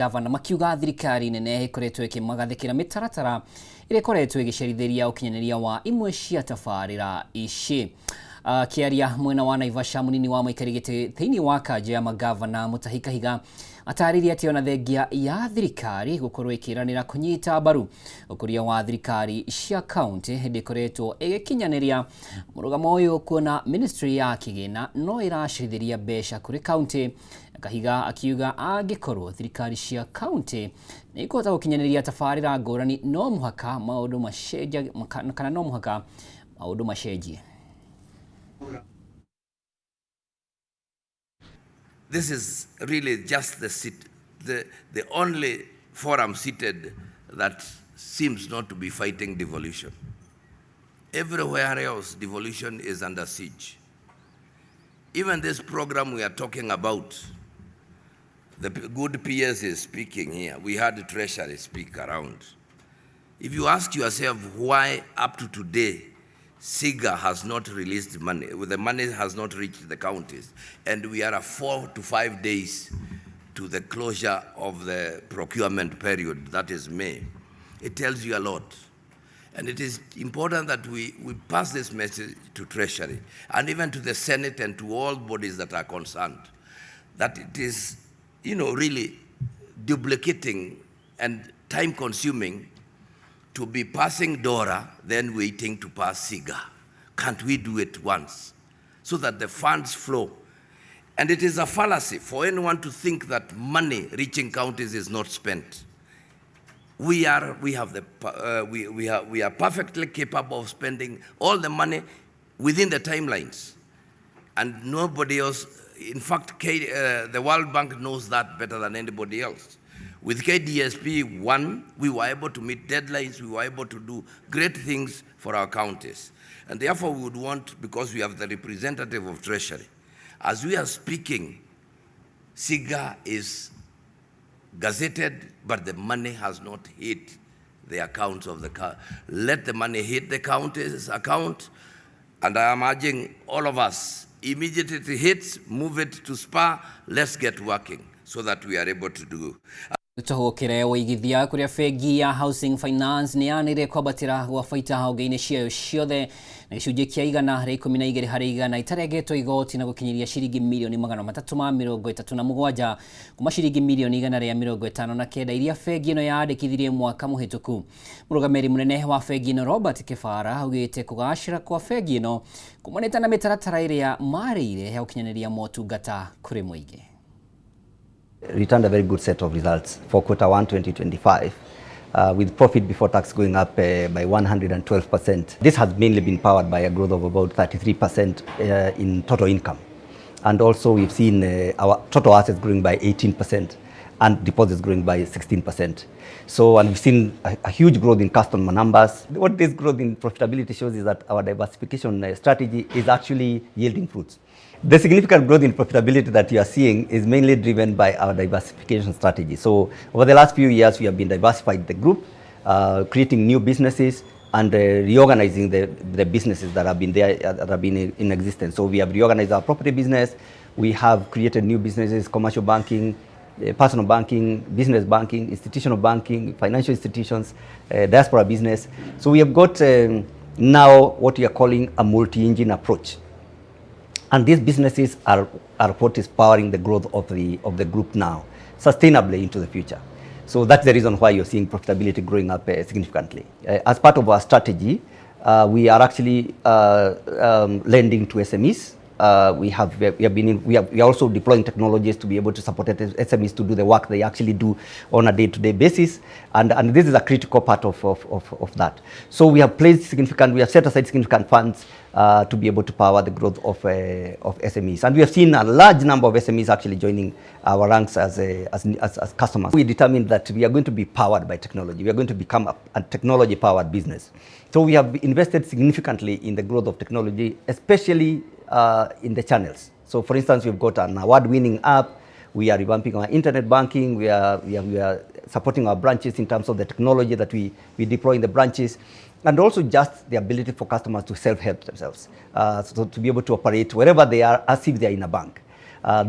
Gavana makiuga thirikari nene ikoretwo ikimagathikira mitaratara ĩrĩa ĩkoretwo ĩgĩcerithĩria ũkinyanĩria wa imwe cia tabarĩra ici. Akiaria mwena wa Naivasha, munini wa mũikari gĩtĩ thĩinĩ wa kanjũ ya magavana Mutahi Kahiga atarĩirie atĩ ona thengia ya thirikari gũkorwo ĩkĩranĩra kũnyita mbaru ũkũria wa thirikari cia kaunti hĩndĩ ĩkoretwo ĩgĩkinyanĩria mũrũgamo ũyũ, kuona ministry ya kĩgĩna no ĩracerithĩria mbeca kũrĩ kaunti. Kahiga akiuga angĩkorwo thirikari cia kaunti nĩ ikũhota gũkinyanĩria tabarĩra ngũrani, no mũhaka maũndũ macenjia kana no mũhaka maũndũ macenjie. This is really just the only forum seated that seems not to be fighting devolution. Everywhere else, devolution is under siege. Even this program we are talking about, the good PS is speaking here. We had the Treasury speak around. If you ask yourself why up to today SIGA has not released money, the money has not reached the counties, and we are 4 to 5 days to the closure of the procurement period, that is May, it tells you a lot. And it is important that we pass this message to Treasury and even to the Senate and to all bodies that are concerned, that it is, really duplicating and time-consuming to be passing DORA, then waiting to pass SIGA. Can't we do it once so that the funds flow? And it is a fallacy for anyone to think that money reaching counties is not spent. We are perfectly capable of spending all the money within the timelines, and nobody else. In fact, the World Bank knows that better than anybody else. With KDSP 1, we were able to meet deadlines, we were able to do great things for our counties. And therefore we would want, because we have the representative of Treasury, as we are speaking, SIGA is gazetted, but the money has not hit the accounts of the county. Let the money hit the county's account, and I am urging all of us, immediately it hits, move it to SPA, let's get working so that we are able to do. Tuhukire ũigithia kũrĩa bengi ya Housing Finance nĩ yanĩrĩire kwambatĩra gwa baita honge-inĩ ciayo ciothe na gĩcunjĩ kĩa 112 harĩ igana itarengetwo igoti na gũkinyĩria ciringi mirioni 337 kuma ciringi mirioni 159 iria bengi ĩno yandĩkithirie mwaka mũhĩtũku. Mũrũgamĩrĩri mũnene wa bengi ĩno Robert Kĩbara augĩte kũgacĩra kwa bengi ĩno kumanĩte na mĩtaratara ĩrĩa marĩire ya gũkinyanĩria motungata kũrĩ mũingĩ. Returned a very good set of results for quarter 1 2025, with profit before tax going up by 112%. This has mainly been powered by a growth of about 33% in total income. And also we've seen our total assets growing by 18% and deposits growing by 16%. So, and we've seen a huge growth in customer numbers. What this growth in profitability shows is that our diversification strategy is actually yielding fruits. The significant growth in profitability that you are seeing is mainly driven by our diversification strategy. So over the last few years, we have been diversifying the group, creating new businesses and reorganizing the businesses that have been there, that have been in existence. So we have reorganized our property business. We have created new businesses, commercial banking, personal banking, business banking, institutional banking, financial institutions, diaspora business. So we have got now what we are calling a multi-engine approach. And these businesses are what is powering the growth of the group now, sustainably into the future. So that's the reason why you're seeing profitability growing up significantly. As part of our strategy, we are actually lending to SMEs. We are also deploying technologies to be able to support SMEs to do the work they actually do on a day-to-day basis, and this is a critical part of that. So we have placed significant, we have set aside significant funds to be able to power the growth of SMEs, and we have seen a large number of SMEs actually joining our ranks as customers. We determined that we are going to be powered by technology. We are going to become a technology-powered business. So we have invested significantly in the growth of technology, especially in the channels. So for instance, we've got an award-winning app. We are revamping our internet banking. We are supporting our branches in terms of the technology that we deploy in the branches, and also just the ability for customers to self-help themselves, so to be able to operate wherever they are as if they are in a bank.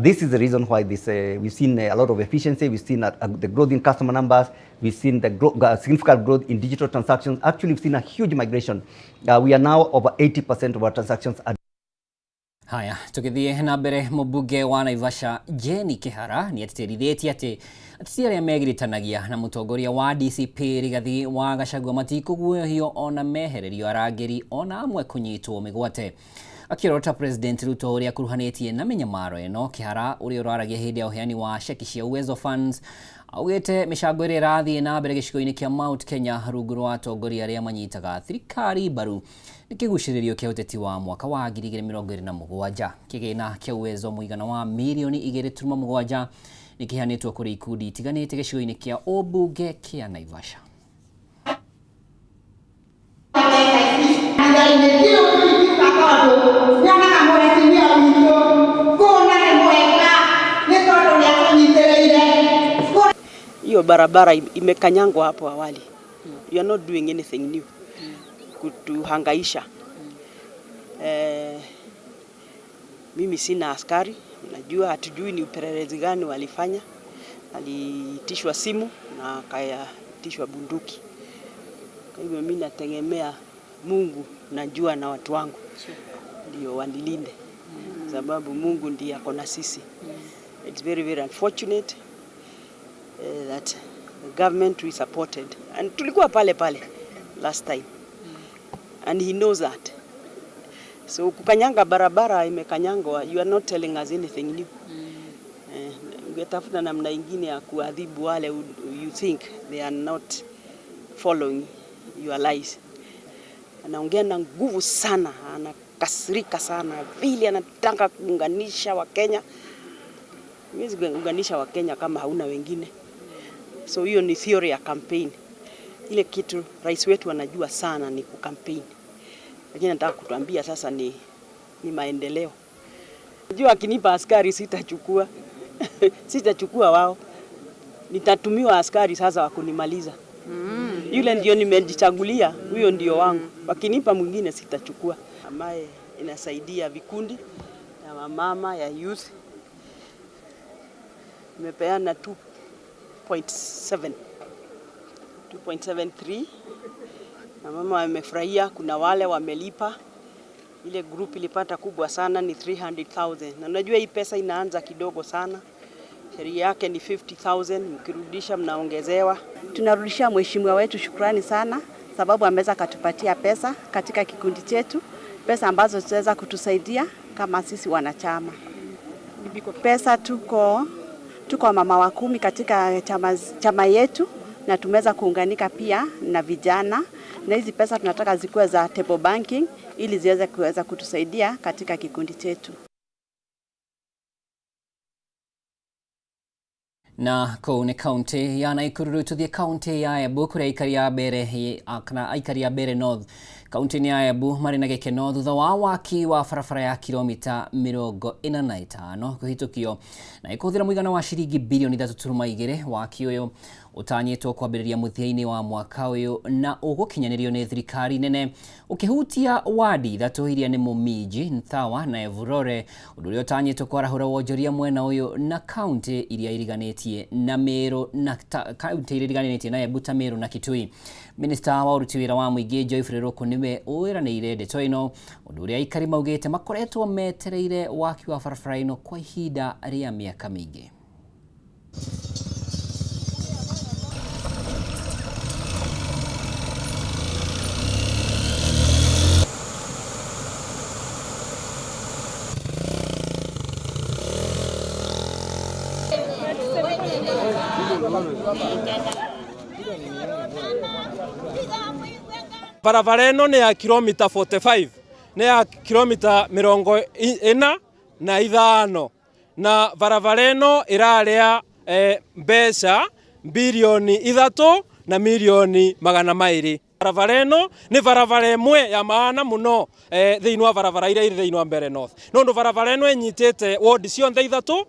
This is the reason why this, we've seen a lot of efficiency, we've seen the growth in customer numbers, we've seen the significant growth in digital transactions. Actually, we've seen a huge migration. We are now over 80% of our transactions are. Haya, tũgĩthiĩ na mbere, mũmbunge wa Naivasha Jane Kihara nĩ atĩtĩrithĩtie atĩ ateti arĩa megiritanagia na mũtongoria wa DCP Rigathi wa Gachagua matikũguoyohio ona mehererio arangĩri ona amwe kũnyitwo mĩgwate. Akĩorota President Ruto ũrĩa akuruhanĩtie na mĩnyamaro ĩno, Kihara ũrĩa ũraragia hĩndĩ ya ũheani wa ceki cia Uwezo Funds augĩte mĩcango ĩrĩa ĩrathiĩ na mbere gĩcigo-inĩ kĩa Mount Kenya rungu rwa atongoria arĩa manyitaga thirikari mbaru nĩ kĩgucĩrĩrio kĩa ũteti wa mwaka wa 2027. Kĩgĩna kĩa Uwezo mũigana wa mirioni 2.7 nĩ kĩheanĩtwo kũrĩ ikundi itiganĩte gĩcigo-inĩ kĩa ũmbunge kĩa Naivasha. Hiyo barabara imekanyangwa hapo awali. You are not doing anything new. Kutuhangaisha. Mimi sina askari, najua hatujui ni upelelezi gani walifanya. Aliitishwa simu na akaitishwa bunduki. Kwa hivyo mimi nategemea Mungu, najua na watu wangu ndio wanilinde, sababu Mungu ndiye ako na sisi. It's very, very unfortunate that the government we supported, and tulikuwa pale pale last time, and he knows that. So kukanyanga barabara imekanyangwa, you are not telling us anything new. Ungetafuta namna ingine ya kuadhibu wale you think they are not following your lies. Anaongea na nguvu sana, anakasirika sana vile anataka kuunganisha Wakenya. Huwezi kuunganisha Wakenya kama hauna wengine. So hiyo ni theory ya campaign. Ile kitu rais wetu anajua sana ni kucampaign. Lakini nataka kutuambia sasa ni maendeleo. Najua akinipa askari sitachukua. Sitachukua wao. Nitatumiwa askari sasa wa kunimaliza. Yule ndio nimejichagulia, huyo ndio wangu. Wakinipa mwingine sitachukua. Ambaye inasaidia vikundi ya wamama ya youth. Nimepeana 2.7. 2.73. Na mama wamefurahia, kuna wale wamelipa. Ile group ilipata kubwa sana ni 300,000. Na unajua hii pesa inaanza kidogo sana. Sheria yake ni 50,000, mkirudisha mnaongezewa. Tunarudishia mheshimiwa wetu shukrani sana, sababu ameweza katupatia pesa katika kikundi chetu, pesa ambazo zitaweza kutusaidia kama sisi wanachama. Pesa tuko mama wa 10 katika chama yetu, na tumeweza kuunganika pia na vijana, na hizi pesa tunataka zikuwe za table banking ili ziweze kuweza kutusaidia katika kikundi chetu. Na kũu nĩ kaunti ya Nakuru, rĩu tũthiĩ kaunti ya Embu kũrĩa aikari a Mbere kana aikari a Mbere North kaunti-inĩ ya Embu marĩ na gĩkeno thutha wa waki wa barabara ya kilomita 45 kũhĩtũkio na ĩkũhũthĩra mũigana wa ciringi bilioni 3.2. Waki ũyũ ũtanyĩtwo kwambĩrĩria mũthia-inĩ wa mwaka ũyũ na ũgũkinyanĩrio nĩ thirikari nene ũkĩhutia wadi ithatũ iria nĩ Muminji, Nthawa na Evurore, ũndũ ũrĩa ũtanyĩtwo kwarahũra wonjoria mwena ũyũ na kaunti iria iriganĩtie na Meru na kaunti iria iriganĩtie na Embu ta Meru na Kitui. Minista wa ũruti wĩra wa mũingĩ Geoffrey Ruku nĩwe wĩranĩire ndeto ĩno, ũndũ ũrĩa aikari maugĩte makoretwo metereire waki wa barabara ĩno kwa ihinda rĩa mĩaka mĩingĩ. Barabara ĩno nĩ ya kilomita 45, nĩ ya kilomita 45, na barabara ĩno ĩrarĩa mbeca bilioni 3 na milioni 200. Barabara ĩno nĩ barabara ĩmwe ya maana mũno thĩinĩ wa barabara iria irĩ thĩinĩ wa Mbere North, nũndũ barabara ĩno ĩnyitĩte wodi ciothe ithatũ,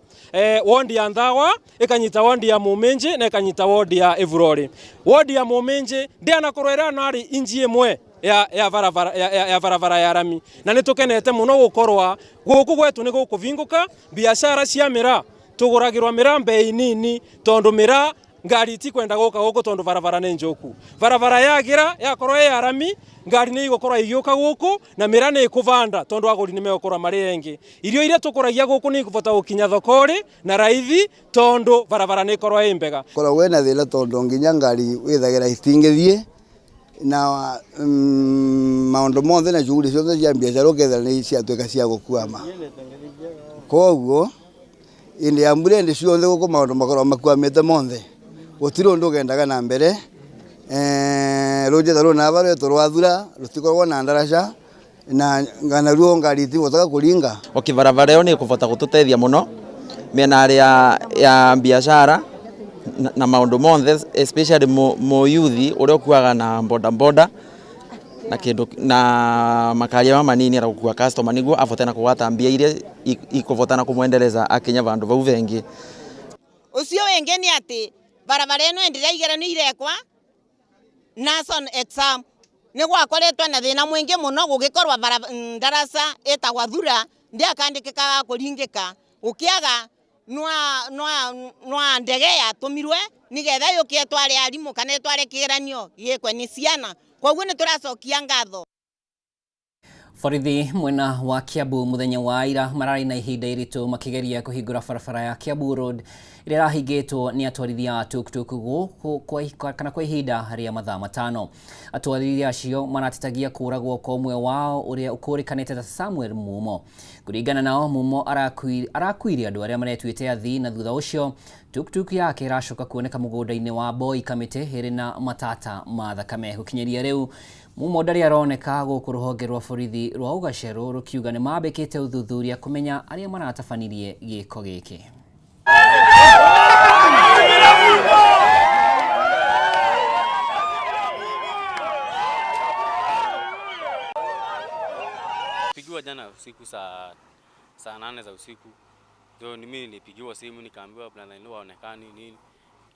wodi ya Nthawa ĩkanyita wodi ya Muminji na ĩkanyita wodi ya Evurore. Wodi ya Muminji ndĩanakorwo ĩrĩ narĩ inji ĩmwe ya barabara ya barabara ya rami na nĩ tũkenete mũno gũkorwa gũkũ gwetu nĩ gũkũvingũka biashara cia mĩraa tũgũragĩrwa mĩraa mbei nini tondu mĩraa ngari itikwenda gũka gũkũ tondu barabara nĩ njũku. Barabara yagira yakorwo ĩ ya rami ngari nĩ igũkorwo igĩũka gũkũ na mĩraa nĩ ĩkũbanda tondu agũri nĩ megũkorwo marĩ aingĩ. Irio iria tũkũragia gũkũ nĩ ikũbota gũkinya thoko-rĩ na raithi tondu barabara nĩ ĩkorwo ĩ mbega. Koragwo wĩna thĩna tondu nginya ngari wĩthagĩra itingĩthiĩ na maũndũ mothe na shughuli ciothe cia biacara ũkethera nĩ ciatuĩka cia gũkwama. Koguo ĩndĩ ya mbura ĩndĩ ciothe gũkũ maũndũ makoragwo makwamĩte monthe, gũtirĩ ũndũ ũgendaga na mbere. Rũnjĩta rũu naba rwetũ rwathura rũtikoragwo na ndaraca na nganaruo ngari itibotaga kũringa. Okay, barabara ĩyo nĩ ĩkũbota gũtũteithia mũno mĩena ya biashara na maũndũ monthe, especially mũyuthi ũrĩa ũkuaga na boda boda na kĩndũ na makari ma manini ara gũkua customer nĩguo abote na kũgwata mbia iria ikũbota na kũmwendeleza akinya vandũ vau vengi. Ũcio wĩngĩ nĩ atĩ barabara ĩno ĩndĩra igeranio irekwa national exam nĩ gwakoretwo na thĩna mũingĩ mũno gũgĩkorwo ndaraca ĩtagwa thura ndĩakandĩkĩkaga kũringĩka gũkĩaga nwa ndege yatũmirwe nĩgetha yũke ĩtware arimũ kana ĩtware kĩgeranio gĩkwe nĩ ciana. Koguo nĩ tũracokia ngatho. Borithi mwena wa Kiambu muthenya wa ira mararĩ na ihinda iritũ makĩgeria kũhingũra barabara ya Kiambu Road ĩrĩa ĩrahingĩtwo nĩ atwarithia a tuktuk gũkũ kana kwa ihinda rĩa mathaa 5. Atwarithia acio maratetagia kũragwo kwa ũmwe wao ũrĩa ũkũrĩkanĩte ta Samuel Mumo. Kũringana nao, Mumo arakuire andũ arĩa maretuĩte athii na thutha ũcio tuktuk yake ĩracoka kuoneka mũgũnda-inĩ wa Boy Kamĩtĩ ĩrĩ na matata ma thakame. Gũkinyĩria rĩu Mumo ndarĩ aroneka gũkũ rũhonge rwa borithi rwa Ũgacerũ rũkiuga nĩ mambĩkĩte ũthuthuria kũmenya arĩa maratabanirie gĩko gĩkĩ. Pigiwa jana usiku saa 8 za usiku. Ndio mimi nilipigiwa simu nikaambiwa brother in law haonekani nini.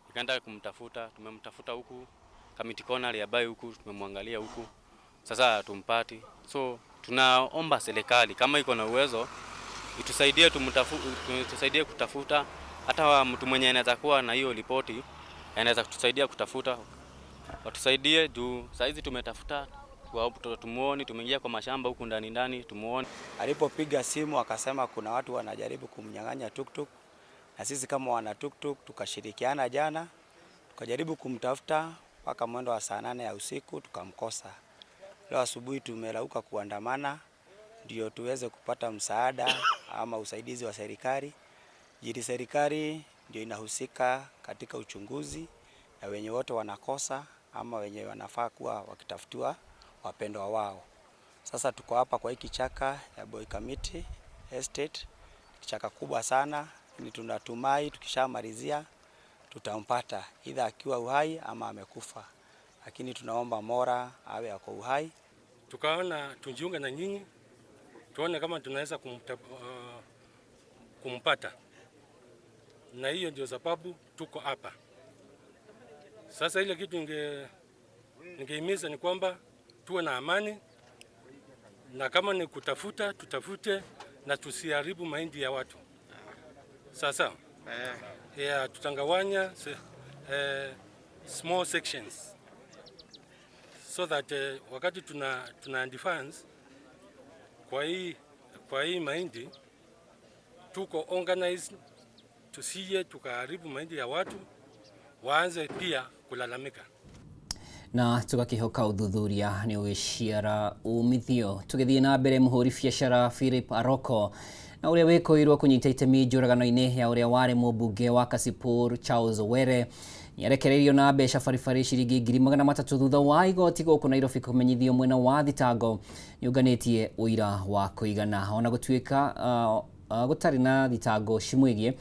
Nikaenda kumtafuta, tumemtafuta huku Kamiti Corner ya bai huku, tumemwangalia huku. Sasa tumpati. So tunaomba serikali kama iko na uwezo itusaidie, tusaidie kutafuta. Hata mtu mwenye anaweza kuwa na hiyo ripoti anaweza kutusaidia kutafuta. Watusaidie juu saizi tumetafuta tumuone, tumeingia kwa mashamba huku ndani ndani tumuone. Alipopiga simu akasema kuna watu wanajaribu kumnyang'anya tuktuk, na sisi kama wana tuktuk tukashirikiana jana tukajaribu kumtafuta mpaka mwendo wa saa 8 ya usiku tukamkosa. Leo asubuhi tumerauka kuandamana ndio tuweze kupata msaada ama usaidizi wa serikali. Jiri serikali ndio inahusika katika uchunguzi na wenye wote wanakosa ama wenye wanafaa kuwa wakitafutiwa wapendwa wao. Sasa tuko hapa kwa hiki kichaka ya Boy Kamiti Estate, kichaka kubwa sana, ni tunatumai tukishamalizia tutampata either akiwa uhai ama amekufa, lakini tunaomba Mola awe ako uhai. Tukaona tujiunge na nyinyi tuone kama tunaweza kumpata, na hiyo ndio sababu tuko hapa sasa. Ile kitu ningehimiza ni kwamba tuwe na amani, na kama ni kutafuta tutafute na tusiharibu mahindi ya watu. Sasa yeah, tutangawanya small sections so that wakati tuna advance kwa hii mahindi tuko organized, tusije tukaharibu mahindi ya watu waanze pia kulalamika. Na tugakihoka uthuthuria ni ũgĩciara umithio. Tũgĩthiĩ na mbere, mũhũri biacara Philip Aroko na ũrĩa wĩkũĩrwo kũnyita itemi njũragano-inĩ ya ũrĩa warĩ mũmbunge wa Kasipul Charles Were nĩarekereirio na mbeca baribari ciringi 300,000 thutha wa igoti gũkũ Nairobi kũmenyithio mwena wa thitango nĩũnganĩtie ũira wa kũigana. Ona gũtuĩka gũtarĩ na thitango cimwĩgiĩ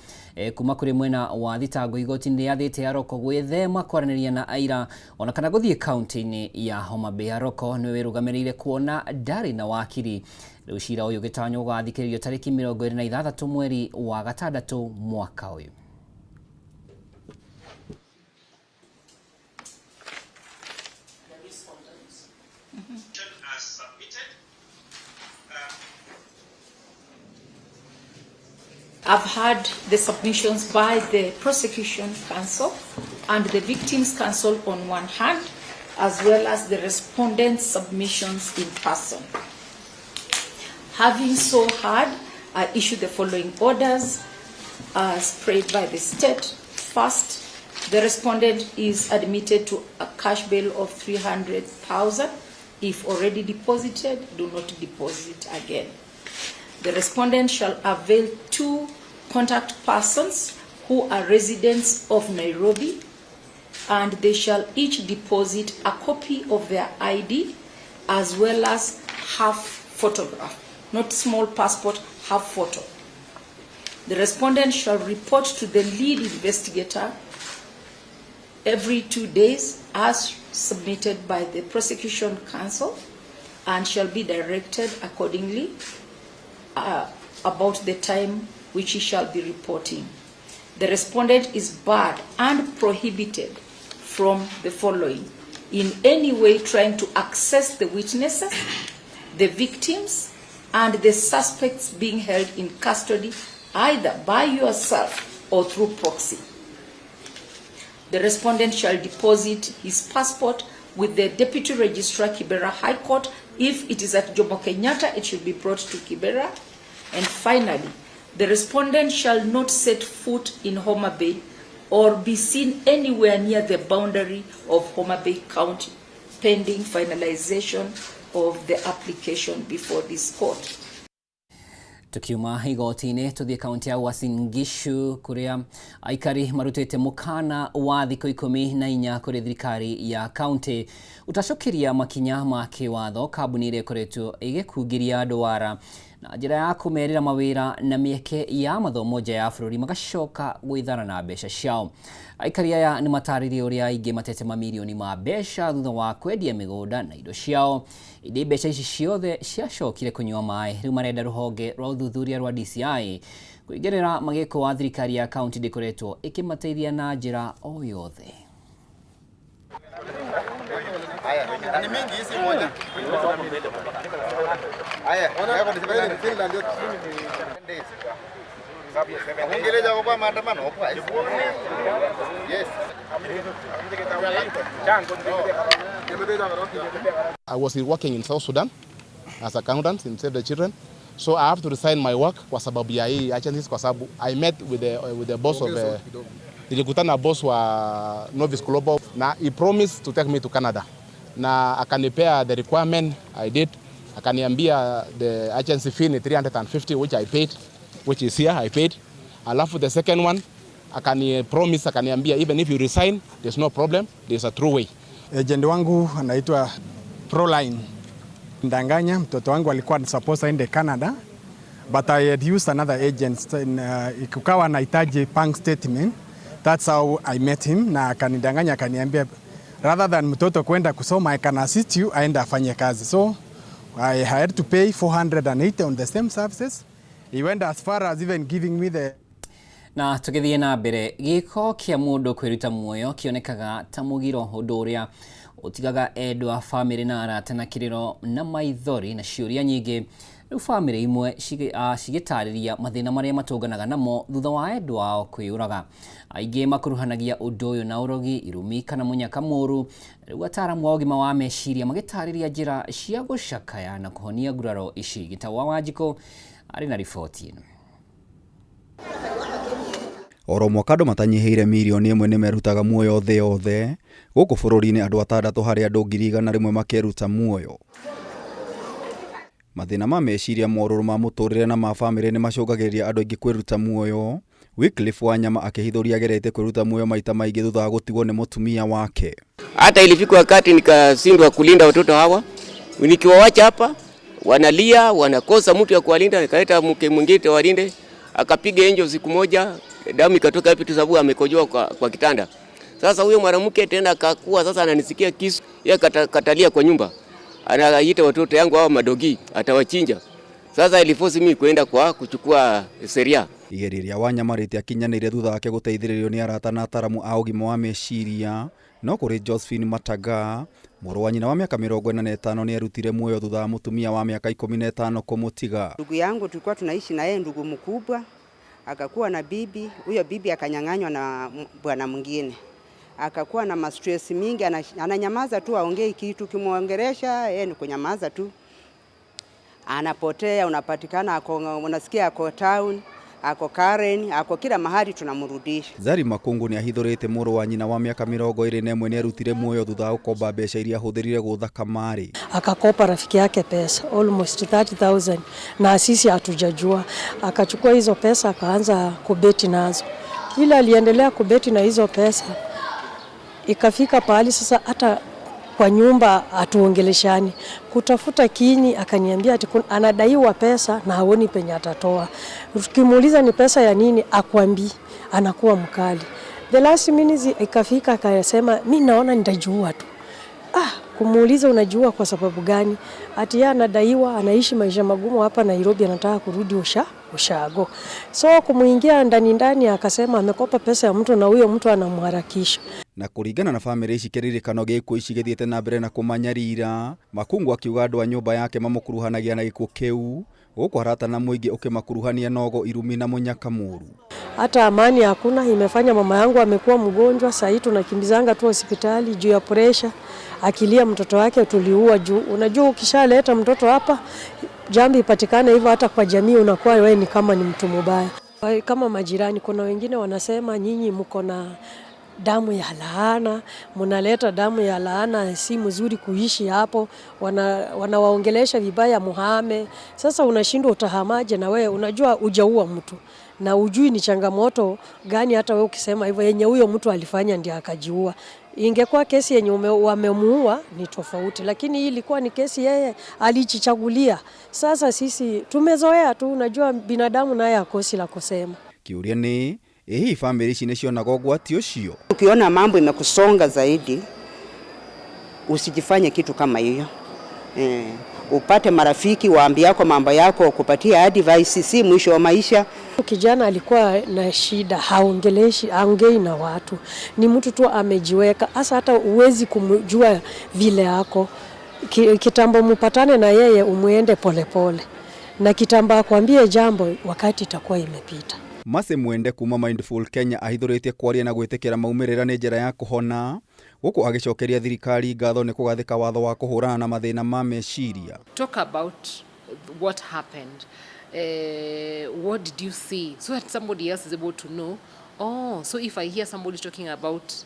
kuma kũrĩ mwena wa thitango, igoti nĩrĩathĩte Aroko gwĩthema kwaranĩria na aira ona kana gũthiĩ kaunti-inĩ ya Homa Bay. Aroko nĩwe wĩrũgamĩrĩire kuona ndarĩ na wakiri. Rĩu cira ũyũ ũgĩtanywo gũgathikĩrĩrio tarĩki 26 mweri wa 6 mwaka ũyũ. I've heard the submissions by the prosecution counsel and the victims counsel on one hand, as well as the respondents' submissions in person. Having so heard, I issue the following orders as prayed by the state. First, the respondent is admitted to a cash bail of 300,000. If already deposited, do not deposit again. The respondent shall avail 2 contact persons who are residents of Nairobi, and they shall each deposit a copy of their ID as well as half photograph, not small passport, half photo. The respondent shall report to the lead investigator every 2 days as submitted by the prosecution counsel and shall be directed accordingly about the time which he shall be reporting. The respondent is barred and prohibited from the following: in any way trying to access the witnesses, the victims, and the suspects being held in custody either by yourself or through proxy. The respondent shall deposit his passport with the Deputy Registrar, Kibera High Court. If it is at Jomo Kenyatta, it should be brought to Kibera. And finally, the respondent shall not set foot in Homa Bay or be seen anywhere near the boundary of Homa Bay County, pending finalization of the application before this court. Tukiuma igoti-inĩ tũthiĩ kaunti ya Uasin Gishu kũrĩa aikari marutĩte mũkana wa thikũ 14 kũrĩ thirikari ya kaunti ũtacũkĩria makinya ma kĩwatho kambuni ĩrĩa ĩkoretwo ĩgĩkungĩria andũ wara na njĩra ya kũmerĩra mawĩra na mĩeke ya mathomo nja ya bũrũri magacoka gwĩthara na mbeca ciao. Aikari aya nĩ matarĩrie ũrĩa aingĩ matete mamirioni ma mbeca thutha wa kwendia mĩgũnda na indo ciao, ĩndĩ mbeca ici ciothe ciacokire kũnyua maĩ. Rĩu marenda rũhonge rwa ũthuthuria rwa DCI kũingĩrĩra magĩko wa thirikari ya kaunti ndĩkoretwo ĩkĩmateithia na njĩra o yothe. I was working in South Sudan as accountant in Save the Children, so I have to resign my work kwa sababu ya hii agencies, kwa sababu I met with the boss of nilikutana boss wa Novis Global na he promised to take me to Canada na akanipea the requirement I did, akaniambia the agency fee ni 350 which I paid, which is here I paid. Alafu the second one akani promise, akaniambia even if you resign there's no problem, there's a true way. Agent wangu anaitwa Proline. Ndanganya mtoto wangu alikuwa supposed aende Canada, but I had used another agent ikukawa nahitaji bank statement. That's how I met him na akanidanganya akaniambia rather than mtoto kwenda kusoma I can assist you aende afanye kazi. So I had to pay 480 on the same services. He went as far as even giving me the Na tũgĩthiĩ na mbere, gĩko kĩa mũndũ kwĩruta muoyo kĩonekaga ta mũgiro, ũndũ ũrĩa ũtigaga endwa, bamĩrĩ na arata na kĩrĩro na maithori na ciũria nyingĩ. Rĩu bamĩrĩ imwe cigĩtarĩria mathĩna marĩa matũnganaga namo thutha wa endwa ao kwĩyũraga. Aingĩ makuruhanagia ũndũ ũyũ na ũrogi, irumi kana mũnyaka mũru. Rĩu ataaramu a ũgima wa meciria magĩtarĩria njĩra cia gũcakaya na kũhonia nguraro ici. Gĩtau wa Wanjikũ arĩ na riboti ĩno. Oro mwaka andũ matanyihĩire mirioni ĩmwe nĩmerutaga muoyo thĩ yothe. Gũkũ bũrũri-inĩ andũ atandatũ harĩ andũ 100,000 makeruta muoyo. Mathĩna ma meciria, morũrũ ma mũtũrĩre na ma bamĩrĩ nĩmacũngagĩrĩria andũ aingĩ kwĩruta muoyo. Wycliffe Wanyama akĩhithũria agerete kwĩruta muoyo maita maingĩ thutha wa gũtigwo nĩ mũtumia wake. Hata ilifika wakati nikashindwa kulinda watoto hawa, nikiwawacha hapa wanalia, wanakosa mtu ya kuwalinda. Nikaleta mke mwingine walinde, akapiga enjo siku moja, damu ikatoka hapo tu sababu amekojoa kwa kitanda. Sasa huyo mwanamke tena akakuwa sasa ananisikia kisu, yeye katalia kwa nyumba. Anaita watoto yangu hao madogi, atawachinja. Sasa iliforce mimi kwenda kwa kuchukua sheria. Igeria rĩa Wanyama rĩtiakinyanĩire thutha wake gũteithĩrĩrio nĩ arata na ataramu a ũgima wa meciria. No kũrĩ Josephine Mataga, mũrũ wa nyina wa mĩaka 45 nĩerutire muoyo thutha wa mũtumia wa mĩaka 15 kũmũtiga. Ndugu yangu tulikuwa tunaishi na yeye, ndugu mkubwa, Akakuwa na bibi, huyo bibi akanyang'anywa na bwana mwingine, akakuwa na mastress mingi, ananyamaza tu, aongei kitu, ukimwongelesha yeye ni kunyamaza tu, anapotea, unapatikana ako, unasikia ako town, ako Karen, ako kila mahali, tunamrudisha. Zari Makungu nĩ ahithũrĩte mũrũ wa nyina wa mĩaka 21 nĩ arutire muoyo thutha wa gũkomba mbeca iria ahũthĩrire gũũtha kamarĩ. Akakopa rafiki yake pesa almost 30,000 na sisi hatujajua. Akachukua hizo pesa akaanza kubeti nazo, ila aliendelea kubeti na hizo pesa, ikafika pahali sasa hata kwa nyumba hatuongeleshani. Kutafuta kini, akaniambia ati anadaiwa pesa na haoni penye atatoa. Tukimuuliza ni pesa ya nini, akwambii, anakuwa mkali. The last minute ikafika akasema, mi naona nitajiua tu. Ah, kumuuliza unajiua kwa sababu gani? Ati yeye anadaiwa, anaishi maisha magumu hapa Nairobi, anataka kurudi ushago. So kumuingia ndani ndani, akasema amekopa pesa ya mtu na huyo mtu anamharakisha. Na kũringana na bamĩrĩ ici, kĩririkano gĩa ikuũ ici gĩthiĩte na mbere na kũmanyarira. Makungu akiuga andũ a nyũmba yake mamũkuruhanagia na gĩkuũ kĩu, gũkũ arata na mũingĩ ũkĩmakuruhania nogo, irumi na mũnyaka mũru. Hata amani hakuna, imefanya mama yangu amekuwa mgonjwa. Sasa hii tunakimbizanga tu hospitali juu ya pressure, akilia mtoto wake tuliua juu. Unajua ukishaleta mtoto hapa, jambo ipatikane hivyo, hata kwa jamii unakuwa wewe ni kama ni mtu mubaya. Kama majirani, kuna wengine wanasema nyinyi mko na damu ya laana, mnaleta damu ya laana, si mzuri kuishi hapo, wanawaongelesha vibaya, muhame. Sasa unashindwa utahamaje, na wewe unajua hujaua mtu na ujui ni changamoto gani, hata wewe ukisema hivyo yenye huyo mtu alifanya ndiye akajiua. Ingekuwa kesi yenye wamemuua ni tofauti, lakini hii ilikuwa ni kesi yeye alijichagulia. Sasa sisi tumezoea tu, unajua binadamu naye akosi la kusema. Kĩũria nĩ ĩ hihi bamĩrĩ ici nĩ cionaga ũgwati ũcio? Ukiona mambo imekusonga zaidi, usijifanye kitu kama hiyo. Upate marafiki waambiako mambo yako, kupatia advice, si mwisho wa maisha. Kijana alikuwa na shida, haongeleshi, haongei na watu, ni mtu tu amejiweka. Hasa hata huwezi kumjua vile ako. Kitambo mupatane na yeye umwende polepole, na kitambo akwambie jambo wakati itakuwa imepita. Mercy Mwende kuma Mindful Kenya ahithũrĩtie kwaria na gwĩtĩkĩra maumĩrĩra nĩ njĩra ya kũhona, gũkũ agĩcokeria thirikari ngatho nĩ kũgathĩka watho wa kũhũrana na mathĩna ma meciria. Talk about what happened. What did you see? So that somebody else is able to know, oh, so if I hear somebody talking about